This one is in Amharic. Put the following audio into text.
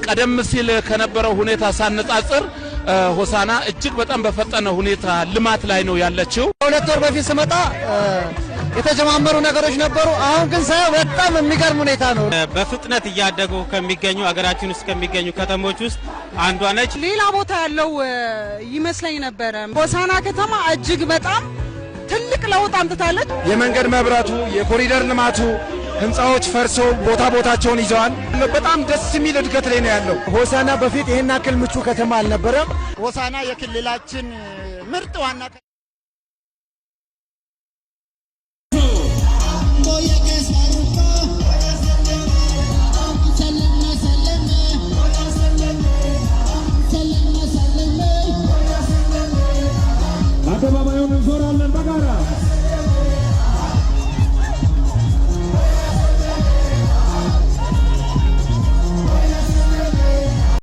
ቀደም ሲል ከነበረው ሁኔታ ሳነጻጽር ሆሳና እጅግ በጣም በፈጠነ ሁኔታ ልማት ላይ ነው ያለችው። ከ2 ወር በፊት ስመጣ የተጀማመሩ ነገሮች ነበሩ። አሁን ግን ሳየው በጣም የሚገርም ሁኔታ ነው። በፍጥነት እያደጉ ከሚገኙ፣ አገራችን ውስጥ ከሚገኙ ከተሞች ውስጥ አንዷ ነች። ሌላ ቦታ ያለው ይመስለኝ ነበረ። ሆሳና ከተማ እጅግ በጣም ትልቅ ለውጥ አምጥታለች። የመንገድ መብራቱ፣ የኮሪደር ልማቱ፣ ህንፃዎች ፈርሰው ቦታ ቦታቸውን ይዘዋል። በጣም ደስ የሚል እድገት ላይ ነው ያለው። ሆሳና በፊት ይህን ያክል ምቹ ከተማ አልነበረም። ሆሳና የክልላችን ምርጥ ዋና